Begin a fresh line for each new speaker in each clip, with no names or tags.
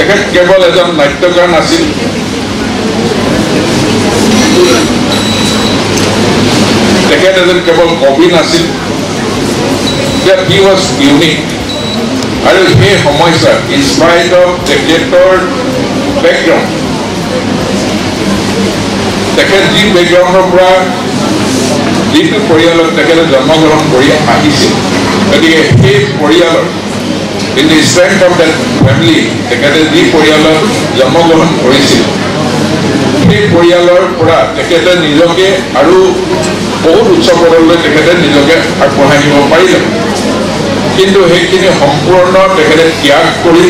তেখেত কেৱল এজন নাট্যকাৰ নাছিল, তেখেত এজন কেৱল কবি নাছিল, he was unique. আৰু সেই সময়ছোৱাত ইনস্পাইট অফ তেখেতৰ বেকগ্ৰাউণ্ড, তেখেত যি বেকগ্ৰাউণ্ডৰ পৰা যিটো পৰিয়ালত তেখেতে জন্মগ্ৰহণ কৰি আহিছিল, গতিকে সেই পৰিয়ালৰ in the strength of that family, তেখেতে যি পৰিয়ালত জন্মগ্ৰহণ কৰিছিল সেই পৰিয়ালৰ পৰা তেখেতে নিজকে আৰু বহুত উচ্চ পদলৈ তেখেতে নিজকে আগবঢ়াই নিব পাৰিলে। কিন্তু সেইখিনি সম্পূৰ্ণ তেখেতে ত্যাগ কৰি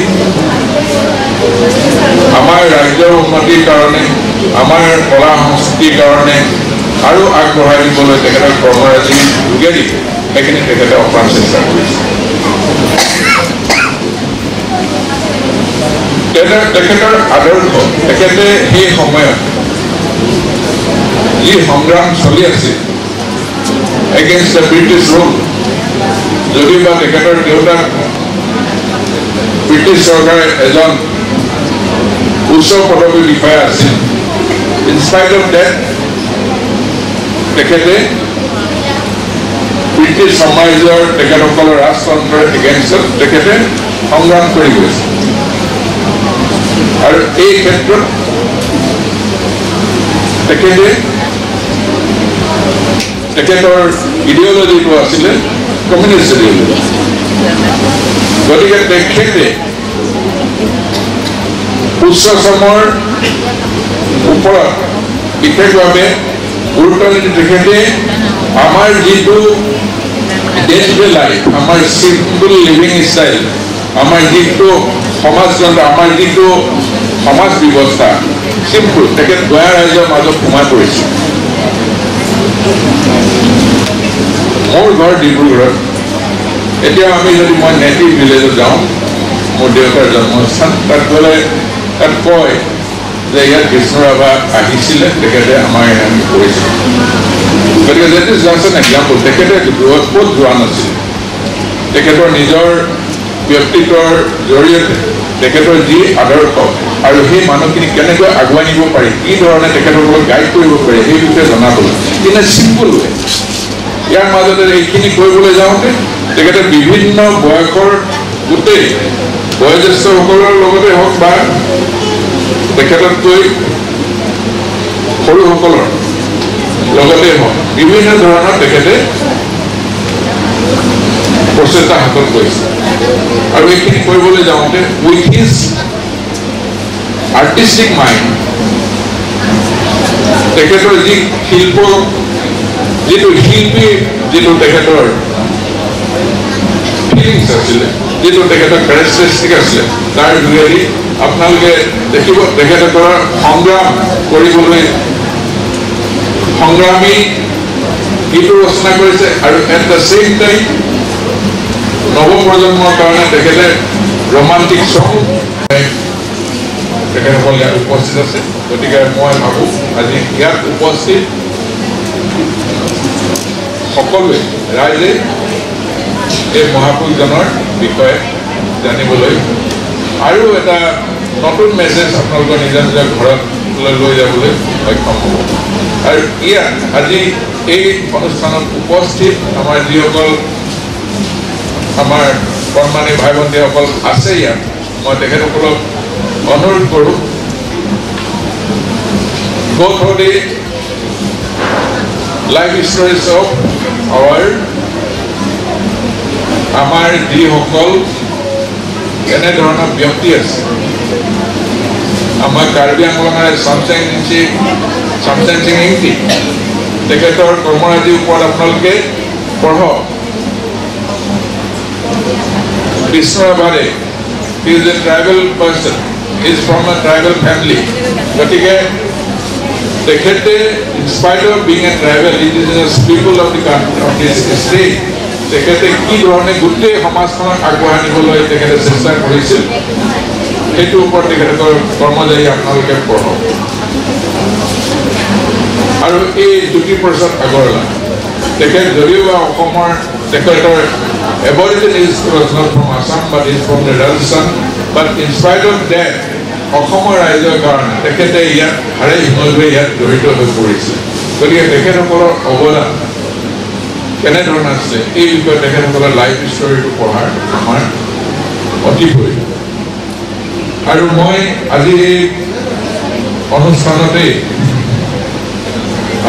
আমাৰ ৰাজ্যৰ উন্নতিৰ কাৰণে, আমাৰ কলা সংস্কৃতিৰ কাৰণে আৰু আগবঢ়াই নিবলৈ তেখেতৰ কৰ্মৰাজিৰ যোগেদি সেইখিনি তেখেতে অপ্ৰাণ চেষ্টা কৰিছে। তেখেতৰ আদৰ্শ, তেখেতে সেই সময়ত যি সংগ্ৰাম চলি আছিল এগেইনষ্ট the British rule, যদিওবা তেখেতৰ দেউতাক ব্ৰিটিছ চৰকাৰৰ এজন উচ্চ পদবীৰ বিষয়া আছিল, ইনস্পাইট অফ ডেট তেখেতে ব্ৰিটিছ সাম্ৰাজ্যৰ তেখেতসকলৰ ৰাজতন্ত্ৰৰ এগেইনষ্টত তেখেতে সংগ্ৰাম কৰি গৈছে। আৰু এই ক্ষেত্ৰত তেখেতে তেখেতৰ ইডিঅলজিটো আছিলে কমিউনিষ্ট ইডিঅলজি। গতিকে তেখেতে উচ্চ শ্ৰমৰ ওপৰত বিশেষভাৱে গুৰুত্ব নিদি তেখেতে আমাৰ যিটো ডে টু ডে লাইফ, আমাৰ চিম্পল লিভিং ষ্টাইল, আমাৰ যিটো সমাজতন্ত্ৰ, আমাৰ যিটো সমাজ ব্যৱস্থা চিম্পল, তেখেত গঞা ৰাইজৰ মাজত সোমাই পৰিছে। মোৰ ঘৰ ডিব্ৰুগড়ত। এতিয়া আমি যদি মই নেটিভ ভিলেজত যাওঁ, মোৰ দেউতাৰ জন্মস্থান, তাত গ'লে তাত কয় যে ইয়াত বিষ্ণু ৰাভা আহিছিলে, তেখেতে আমাৰ ইয়াত কৰিছিলে। গতিকে that is just an example. তেখেতে ক'ত যোৱা নাছিল, তেখেতৰ নিজৰ ব্যক্তিত্বৰ জৰিয়তে তেখেতৰ যি আদৰ্শ আৰু সেই মানুহখিনি কেনেকৈ আগুৱাই নিব পাৰি, কি ধৰণে তেখেতসকলক গাইড কৰিব পাৰি, সেই বিষয়ে জনাবলৈ ইন এ চিম্পল ৱে। ইয়াৰ মাজতে এইখিনি কৰিবলৈ যাওঁতে তেখেতে বিভিন্ন বয়সৰ গোটেই বয়োজ্যেষ্ঠসকলৰ লগতে হওক বা তেখেততকৈ সৰুসকলৰ লগতে হওক, বিভিন্ন ধৰণৰ তেখেতে প্ৰচেষ্টা হাতত লৈছে। আৰু এইখিনি কৰিবলৈ যাওঁতে উইথ his artistic mind, তেখেতৰ যি শিল্প, যিটো শিল্পী, যিটো তেখেতৰ ফিলিংছ আছিলে, যিটো তেখেতৰ কেৰেক্টাৰিষ্টিক আছিলে, তাৰ যোগেদি আপোনালোকে দেখিব তেখেতসকলৰ সংগ্ৰাম কৰিবলৈ সংগ্ৰামী গীতো ৰচনা কৰিছে। আৰু এট the same time নৱপ্ৰজন্মৰ কাৰণে তেখেতে ৰোমান্টিক চং, তেখেতসকল ইয়াত উপস্থিত আছে। গতিকে মই ভাবোঁ আজি ইয়াত উপস্থিত সকলোৱে ৰাইজে এই মহাপুৰুষজনৰ বিষয়ে জানিবলৈ আৰু এটা নতুন মেছেজ আপোনালোকৰ নিজৰ নিজৰ ঘৰত লৈ যাবলৈ সক্ষম হ'ব। আৰু ইয়াত আজি এই অনুষ্ঠানত উপস্থিত আমাৰ যিসকল আমাৰ কণমানি ভাই ভণ্টীসকল আছে ইয়াত, মই তেখেতসকলক অনুৰোধ কৰোঁ, go through the life stories of our আমাৰ যিসকল এনেধৰণৰ ব্যক্তি আছে, আমাৰ কাৰ্বি আংলঙৰ চামচেং সিং ইংতি, তেখেতৰ কৰ্মৰাজিৰ ওপৰত আপোনালোকে পঢ়ক। Bishnu ৰাভাৰে, he is a tribal person, he is from a tribal family. গতিকে তেখেতে in spite of being a tribal indigenous people of the country of this state, তেখেতে কি ধৰণে গোটেই সমাজখনক আগবঢ়াই নিবলৈ তেখেতে চেষ্টা কৰিছিল, সেইটোৰ ওপৰত তেখেতৰ কৰ্মজাৰী আপোনালোকে পঢ়ক। আৰু এই জ্যোতিপ্ৰসাদ আগৰৱালা, তেখেত যদিও বা অসমৰ, তেখেতৰ aborigine is was not from Assam but is from the Rajasthan, but in spite of that অসমৰ ৰাইজৰ কাৰণে তেখেতে ইয়াত হাৰে হিমজুৱে ইয়াত জড়িত হৈ পৰিছে। গতিকে তেখেতসকলৰ অৱদান কেনেধৰণৰ আছিলে এই বিষয়ে তেখেতসকলৰ লাইফ ষ্টৰীটো পঢ়াৰ আমাৰ অতি প্ৰয়োজন। আৰু মই আজি এই অনুষ্ঠানতেই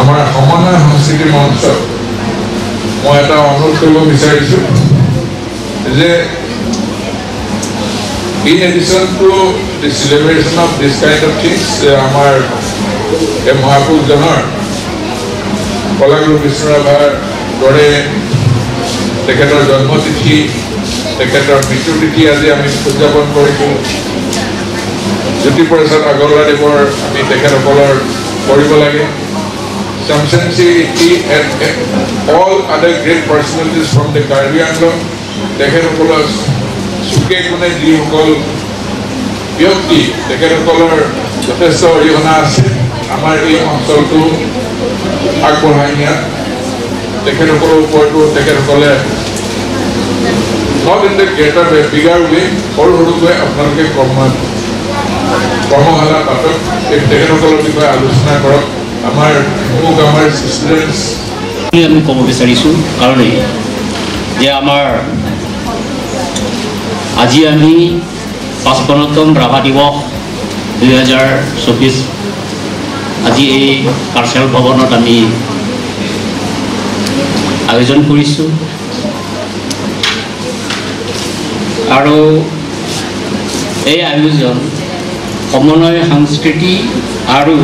আমাৰ সমন্বয় সংস্কৃতি মঞ্চত মই এটা অনুৰোধ কৰিব বিচাৰিছোঁ যে in addition to the celebration of this kind of things, আমাৰ এই মহাপুৰুষজনৰ কলাগুৰু বিষ্ণু ৰাভাৰ দৰে তেখেতৰ জন্মতিথি, তেখেতৰ মৃত্যুতিথি আজি আমি উদযাপন কৰিছোঁ। জ্যোতিপ্ৰসাদ আগৰৱালাদেৱৰ আমি তেখেতসকলৰ কৰিব লাগে। Samsensi and all other great personalities from the Karbi Anglong, তেখেতসকলৰ চুকে কোণে যিসকল ব্যক্তি তেখেতসকলৰ যথেষ্ট অৰিহণা আছে আমাৰ এই অঞ্চলটো আগবঢ়াই নিয়াত। তেখেতসকলৰ ওপৰতো তেখেতসকলে not in the greater way, bigger way, সৰু সৰুকৈ আপোনালোকে কৰ্মশালা পাতক, তেখেতসকলৰ বিষয়ে আলোচনা কৰক। আমাৰ মোক আমাৰ ষ্টুডেণ্টছ
আমি ক'ব বিচাৰিছোঁ কাৰণেই যে আমাৰ আজি আমি 55তম ৰাভা দিৱস 2024 আজি এই কালচাৰেল ভৱনত আমি আয়োজন কৰিছোঁ। আৰু এই আয়োজন সমন্বয় সংস্কৃতি আৰু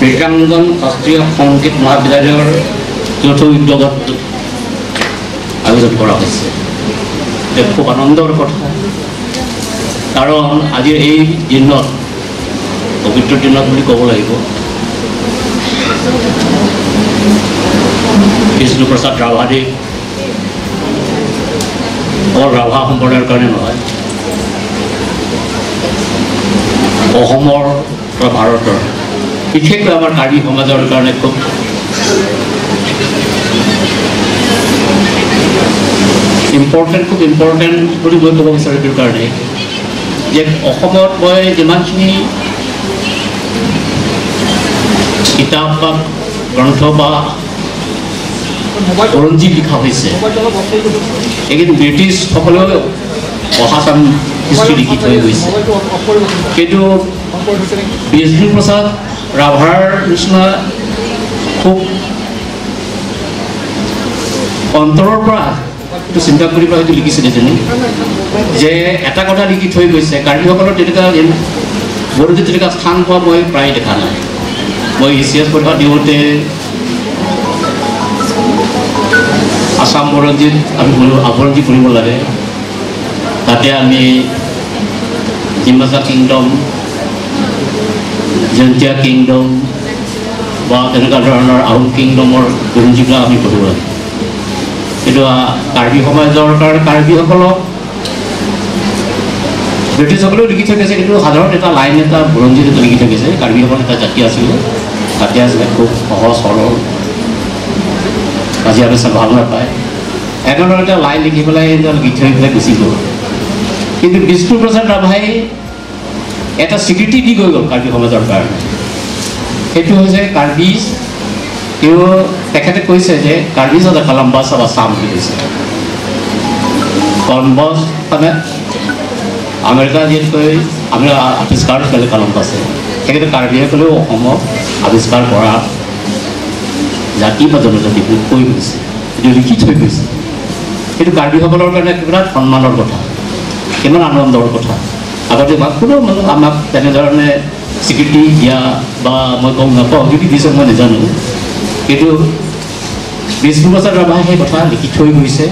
নৃত্যাংগন শাস্ত্ৰীয় সংগীত মহাবিদ্যালয়ৰ যৌথ উদ্যোগত আয়োজন কৰা হৈছে। খুব আনন্দৰ কথা, কাৰণ আজিৰ এই দিনত, পবিত্ৰ দিনত বুলি ক'ব লাগিব, বিষ্ণুপ্ৰসাদ ৰাভাদেৱ অকল ৰাভা সম্প্ৰদায়ৰ কাৰণে নহয়, অসমৰ বা ভাৰতৰ বিশেষকৈ আমাৰ কাৰ্বি সমাজৰ কাৰণে খুব ইম্পৰ্টেণ্ট, খুব ইম্পৰ্টেণ্ট বুলি মই ক'ব বিচাৰোঁ। এইটোৰ কাৰণে যে অসমত মই যিমানখিনি কিতাপ বা গ্ৰন্থ বা বুৰঞ্জী লিখা হৈছে, এইখিনি ব্ৰিটিছসকলেও অসাচাম হিষ্ট্ৰী লিখি থৈ গৈছে, কিন্তু বিষ্ণুপ্ৰসাদ ৰাভাৰ নিচিনা খুব অন্তৰৰ পৰা এইটো চিন্তা কৰি পেলাই হয়তো লিখিছিলে তেনে যে এটা কথা লিখি থৈ গৈছে, কাৰ্বিসকলৰ তেনেকুৱা বুৰঞ্জীত তেনেকুৱা স্থান পোৱা মই প্ৰায় দেখা নাই। মই ই চি এছ পৰীক্ষা দিওঁতে আছাম বুৰঞ্জীত আমি বুৰঞ্জী পঢ়িব লাগে, তাতে আমি ডিমাচা কিংডম, জয়ন্তীয়া কিংডম বা তেনেকুৱা ধৰণৰ আহোম কিংডমৰ বুৰঞ্জীবিলাক আমি পঢ়িব লাগে। কিন্তু কাৰ্বি সমাজৰ কাৰণে কাৰ্বিসকলক ব্ৰিটিছসকলেও লিখি থৈ গৈছে, কিন্তু সাধাৰণ এটা লাইন এটা বুৰঞ্জীত এটা লিখি থৈ গৈছে কাৰ্বিসকল এটা জাতি আছিলে, জাতি আছিলে খুব সহজ সৰল, কাজিয়া পেচাল ভাল নাপায়, এনেধৰণৰ এটা লাইন লিখি পেলাই লিখি থৈ পেলাই গুচি গ'ল। কিন্তু বিষ্ণুপ্ৰসাদ ৰাভাই এটা স্বীকৃতি দি গৈ গ'ল কাৰ্বি সমাজৰ কাৰণে, সেইটো হৈছে কাৰ্বি। তেওঁ তেখেতে কৈছে যে কাৰ্বিজ of the Columbus of Assam বুলি কৈছে। কলম্বাছ মানে আমেৰিকা যিহেতুকৈ আমি আৱিষ্কাৰ কৰিলে কলম্বাছে, সেইকাৰণে কাৰ্বিসকলেও অসমক আৱিষ্কাৰ কৰা জাতি বা জনজাতি বুলি কৈ গৈছে, এইটো লিখি থৈ গৈছে। সেইটো কাৰ্বিসকলৰ কাৰণে বিৰাট সন্মানৰ কথা, কিমান আনন্দৰ কথা। আগতে কোনো মানুহ আমাক তেনেধৰণে স্বীকৃতি দিয়া বা মই গম নাপাওঁ, যদি দিছে মই নাজানো, কিন্তু বিষ্ণুপ্ৰসাদ ৰাভাই সেই কথা লিখি থৈ গৈছে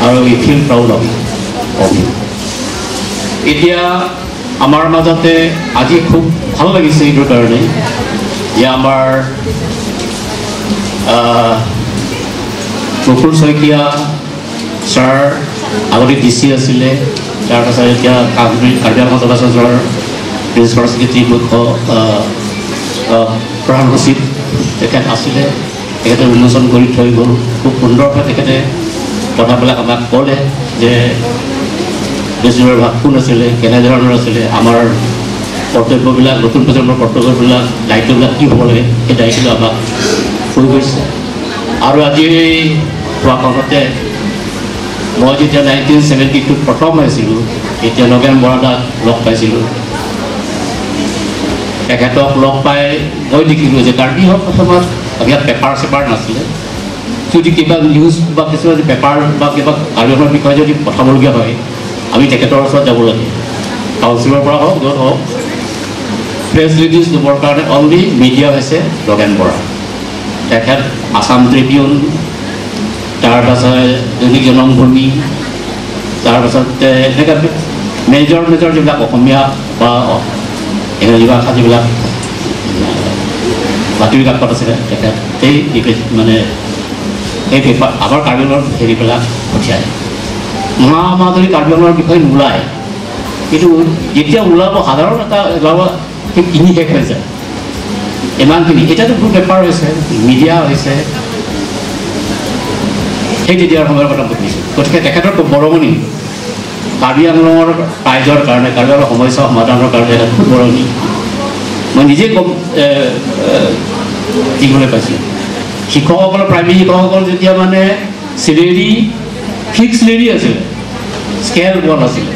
আৰু উই ফিল প্ৰাউড অফ it. এতিয়া আমাৰ মাজতে আজি খুব ভাল লাগিছে এইটোৰ কাৰণে যে আমাৰ প্ৰফুল শইকীয়া ছাৰ আগতে ডি চি আছিলে, তাৰপাছত এতিয়া কাৰ্বি আংলং জনজাতিৰ প্ৰিন্সিপাল ছেক্ৰেটাৰী, মুখ্য প্ৰধান সচিব তেখেত আছিলে, তেখেতে উন্মোচন কৰি থৈ গ'ল। খুব সুন্দৰভাৱে তেখেতে কথাবিলাক আমাক ক'লে যে বিষ্ণুৰ ভাগ কোন আছিলে, কেনেধৰণৰ আছিলে, আমাৰ কৰ্তব্যবিলাক, নতুন প্ৰজন্মৰ কৰ্তব্যবিলাক, দায়িত্ববিলাক কি হ'ব লাগে, সেই দায়িত্ব আমাক কৈ গৈছে। আৰু আজি কোৱা কাৰণতে মই যেতিয়া 1972ত প্ৰথম আহিছিলোঁ, তেতিয়া নগেন বৰাদাক লগ পাইছিলোঁ। তেখেতক লগ পাই মই দেখিলোঁ যে কাৰ্বি হওক সময়ত ইয়াত পেপাৰ চেপাৰ নাছিলে, যদি কিবা নিউজ বা কিছুমান পেপাৰ বা কিবা কাৰ্বি বিষয়ে যদি পঠাবলগীয়া হয়, আমি তেখেতৰ ওচৰত যাব লাগে, কাউন্সিলৰ পৰা হওক য'ত হওক। প্ৰেছ ৰিলিজ দিবৰ কাৰণে অনলি মিডিয়া হৈছে নগেন বৰা। তেখেত আছাম ট্ৰিবিউন, তাৰপাছত দৈনিক জনমভূমি, তাৰপাছত এনেকুৱা মেজৰ মেজৰ যিবিলাক অসমীয়া বা ইংৰাজী ভাষা যিবিলাক বাতৰি কাকত আছিলে, তেখেত সেই মানে সেই পেপাৰ আমাৰ কাৰ্বি আংলঙৰ হেৰিবিলাক পঠিয়ায়। মাহ মাহ ধৰি কাৰ্বি আংলঙৰ বিষয়ে নোলায়, কিন্তু যেতিয়া ওলাব সাধাৰণ এটা ওলাব, সেই কিনি শেষ হৈ যায় ইমানখিনি। এতিয়াতো বহুত পেপাৰ হৈছে, মিডিয়া হৈছে, সেই তেতিয়াৰ সময়ৰ কথা কৈছোঁ। গতিকে তেখেতৰ বৰঙণি কাৰ্বি আংলঙৰ ৰাইজৰ কাৰণে, কাৰ্বি আংলঙৰ সমস্যা সমাধানৰ কাৰণে তেখেত খুব বৰঙণি। মই নিজেই গম দেখিবলৈ পাইছোঁ। শিক্ষকসকলৰ, প্ৰাইমেৰী শিক্ষকসকল যেতিয়া মানে চেলেৰি ফিক্স চেলেৰি আছিলে, স্কেল পোৱা নাছিলে,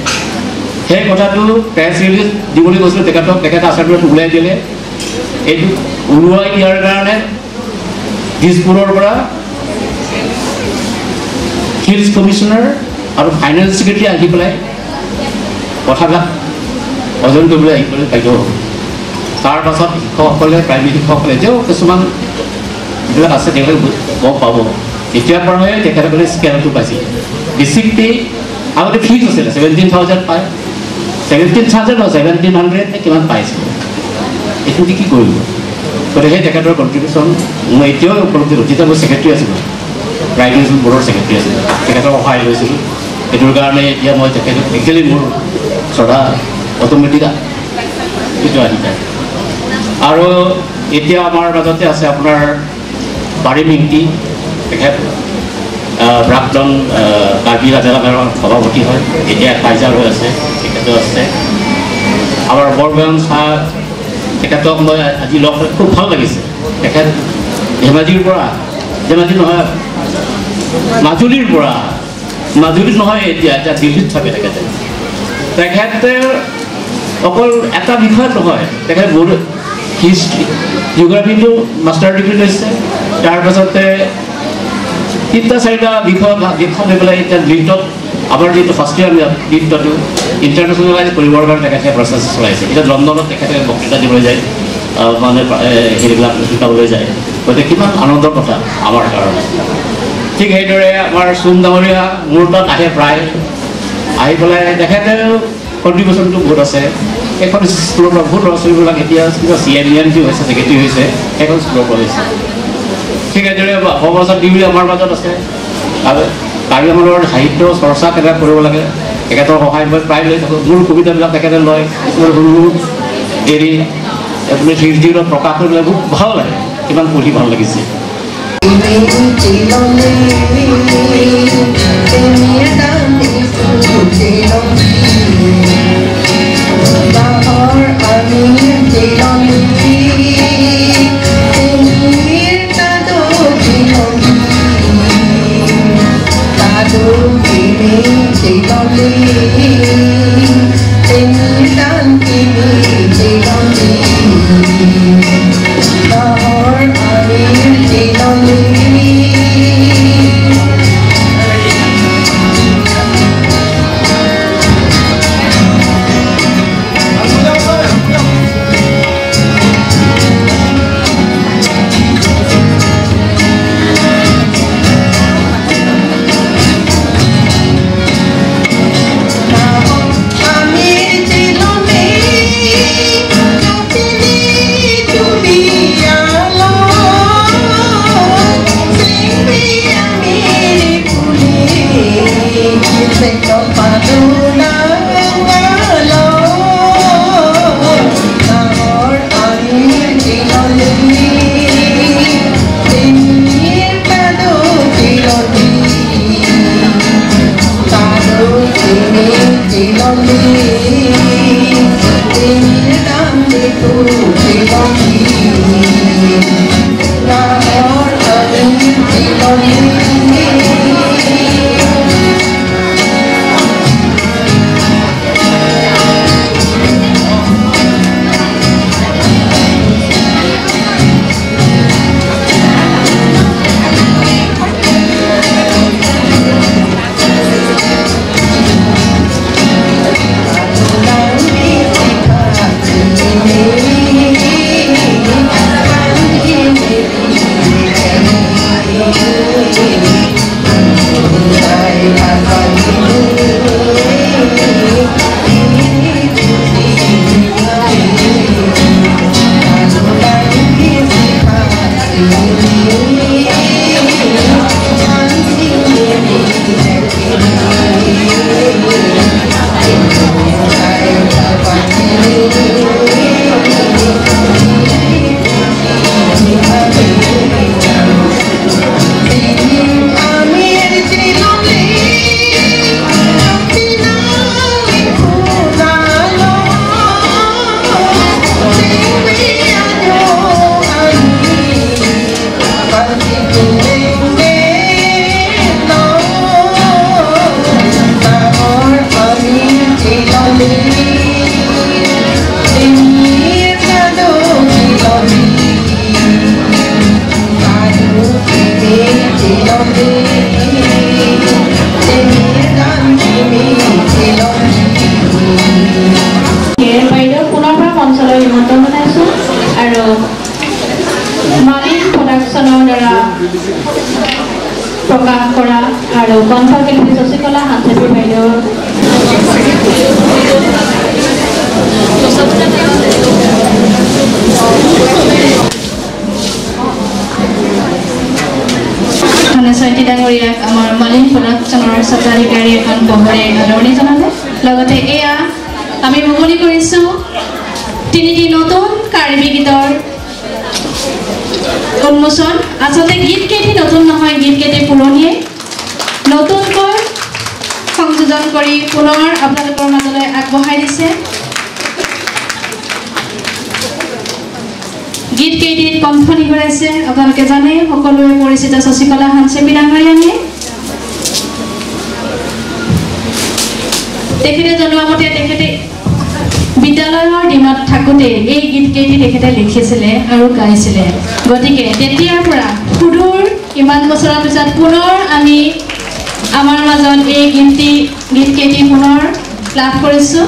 সেই কথাটো প্ৰেছ ৰিলিজ দিবলৈ গৈছিলোঁ তেখেতক, তেখেতে আচাৰ্যত ওলাই দিলে। এইটো ওলোৱাই দিয়াৰ কাৰণে দিছপুৰৰ পৰা হিলছ কমিশ্যনাৰ আৰু ফাইনেন্স ছেক্ৰেটাৰী আহি পেলাই কথাবিলাক অধ্যয়ন কৰিবলৈ আহি পেলাই বাধ্য হ'ল। তাৰপাছত শিক্ষকসকলে, প্ৰাইমেৰী শিক্ষকসকলে এতিয়াও কিছুমান যিবিলাক আছে তেওঁলোকে গম পাব, তেতিয়াৰ পৰাই তেখেতসকলে স্কেলটো পাইছিলে। বেছিক পে আগতে ফিক্স আছিলে 17,000 পায়, 17,000 নহয় 1,700 নে কিমান পাইছিলে। এইটো দি কি কৰিব? গতিকে সেই তেখেতৰ কণ্ট্ৰিবিউশ্যন মই এতিয়াও উপলব্ধি কৰোঁ। যেতিয়া মই ছেক্ৰেটাৰী আছিলোঁ, প্ৰাইমেৰী স্কুল বৰ্ডৰ ছেক্ৰেটাৰী আছিলোঁ, তেখেতৰ সহায় লৈছিলোঁ। সেইটোৰ কাৰণে এতিয়া মই তেখেতক একচুৱেলি মোৰ শ্ৰদ্ধা অট'মেটিক সেইটো আহি যায়। আৰু এতিয়া আমাৰ মাজতে আছে আপোনাৰ বাৰী মিংটি, তেখেত প্ৰাক্তন কাৰ্বি ৰাজালামেৰ সভাপতি হয়, এতিয়া এডভাইজাৰ হৈ আছে, তেখেতো আছে। আমাৰ বৰবয়ন ছাৰ, তেখেতক মই আজি লগ খুব ভাল লাগিছে। তেখেত ধেমাজিৰ পৰা, ধেমাজি নহয় মাজুলীৰ পৰা, মাজুলীত নহয় এতিয়া এতিয়া দিল্লীত থাকে তেখেতে। তেখেতে অকল এটা বিষয়ত নহয়, তেখেতে বহুত হিষ্ট্ৰী, জিঅ'গ্ৰাফীটো মাষ্টাৰ ডিগ্ৰী লৈছে, তাৰপাছতে তিনিটা চাৰিটা বিষয় বিষয় লৈ পেলাই এতিয়া নৃত্যত আমাৰ যিটো শাস্ত্ৰীয় নৃত্যটো ইণ্টাৰনেশ্যনেলাইজ কৰিবৰ কাৰণে তেখেতে প্ৰচেছ চলাইছে। এতিয়া লণ্ডনত তেখেতে বক্তৃতা দিবলৈ যায়, মানে সেইবিলাক শিকাবলৈ যায়। গতিকে কিমান আনন্দৰ কথা আমাৰ কাৰণে। ঠিক সেইদৰে আমাৰ চুম ডাঙৰীয়া মোৰ তাত আহে প্ৰায়, আহি পেলাই তেখেতেও কণ্ট্ৰিবিউশ্যনটো বহুত আছে। সেইখন স্কুলৰ পৰা বহুত ল'ৰা ছোৱালীবিলাক এতিয়া কিবা চি এম এম জি হৈছে, ছেক্ৰেটেৰী হৈছে, সেইখন স্কুলৰ পৰা হৈছে। ঠিক সেইদৰে ভৱপ্ৰসাদ ডিগ্ৰী আমাৰ মাজত আছে। আৰু কাৰ্বি আংলঙৰ সাহিত্য চৰ্চা কেনেকৈ কৰিব লাগে তেখেতৰ সহায় মই প্ৰায় লৈ থাকোঁ। মোৰ কবিতাবিলাক তেখেতে লয়, কিছুমান সৰু সৰু এৰি আপুনি হিৰজিৰত প্ৰকাশ কৰিবলৈ খুব ভাল লাগে, কিমান পঢ়ি ভাল লাগিছে।
মঞ্চলৈ নিমন্ত্ৰণ জনাইছোঁ আৰু মালিক প্ৰডাকশ্যনৰ দ্বাৰা প্ৰকাশ কৰা আৰু কণ্ঠশিল্পী শশীকলা হানচেপি বাইদেউৰ ধনেশ্বৰী ডাঙৰীয়াক আমাৰ মালিক প্ৰডাকশ্যনৰ স্বত্বাধিকাৰী এখন বহৰে আদৰণি জনালে। লগতে এয়া আমি মুকলি কৰিছোঁ তিনিটি নতুন কাৰ্বি গীতৰ উন্মোচন। আচলতে গীতকেইটি নতুন নহয়, গীতকেইটি পুৰণিয়ে নতুনকৈ সংযোজন কৰি পুনৰ আপোনালোকৰ মাজলৈ আগবঢ়াই দিছে। গীতকেইটিত কণ্ঠ নিগৰাইছে আপোনালোকে জানে সকলোৱে পৰিচিত শশীকলা হানচেপি ডাঙৰীয়ানীয়ে। তেখেতে জনোৱা মতে তেখেতে বিদ্যালয়ৰ দিনত থাকোঁতে এই গীতকেইটি তেখেতে লিখিছিলে আৰু গাইছিলে। গতিকে তেতিয়াৰ পৰা সুদূৰ ইমান বছৰৰ পিছত পুনৰ আমি আমাৰ মাজত এই গীতকেইটি পুনৰ লাভ কৰিছোঁ।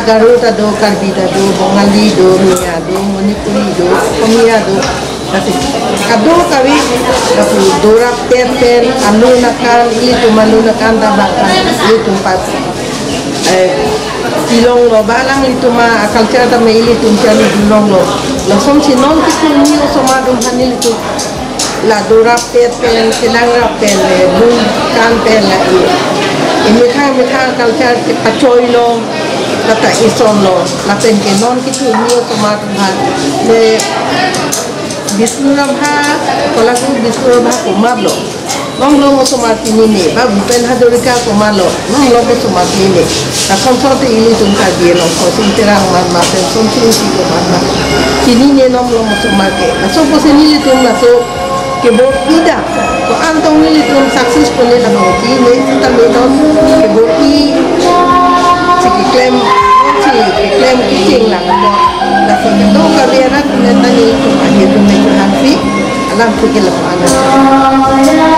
Garuda do Karbida do Bongali do Mia do Manipuri do Komia do Kado kawi dora pen pen anu nakan ili tu manu nakan tabakan. Ili tum pa tilong lo balang li tuma culture ta me ili tum chali dilong lo la som si non ki kun ni soma dum hani li tu la dora pet pen silang ra pen le bun kan pen la i mi tha culture ki pachoi lo la ta isom lo la pen ke non ki thu ni soma dum ha le Bishnu Rabha Kalaguru Bishnu Rabha কমাবলো নং লং তোমাৰ তিনি বা ভূপেন হাজৰিকা কমালো নং লং তোমাৰ তিনি সংসদে ইলি তুমকা দিয়ে লং চিন্তেৰাং মান মাতে চমচিং কমান মা তিনি নে নং লং তোমাকে নাচো পচে নিলি তুম নাচো কেৱল ইদা তো আন্তং নিলি তুম সাকসেসফুলি নাহো কি নে চিন্তা নন কেৱল ই ক্লেম ক্লেম কিচিং লাগাব নাচো তো কাৰিয়াৰা কোনে তানি তোমাৰ সেইটো মেটো Hanafi alam ko kila paano.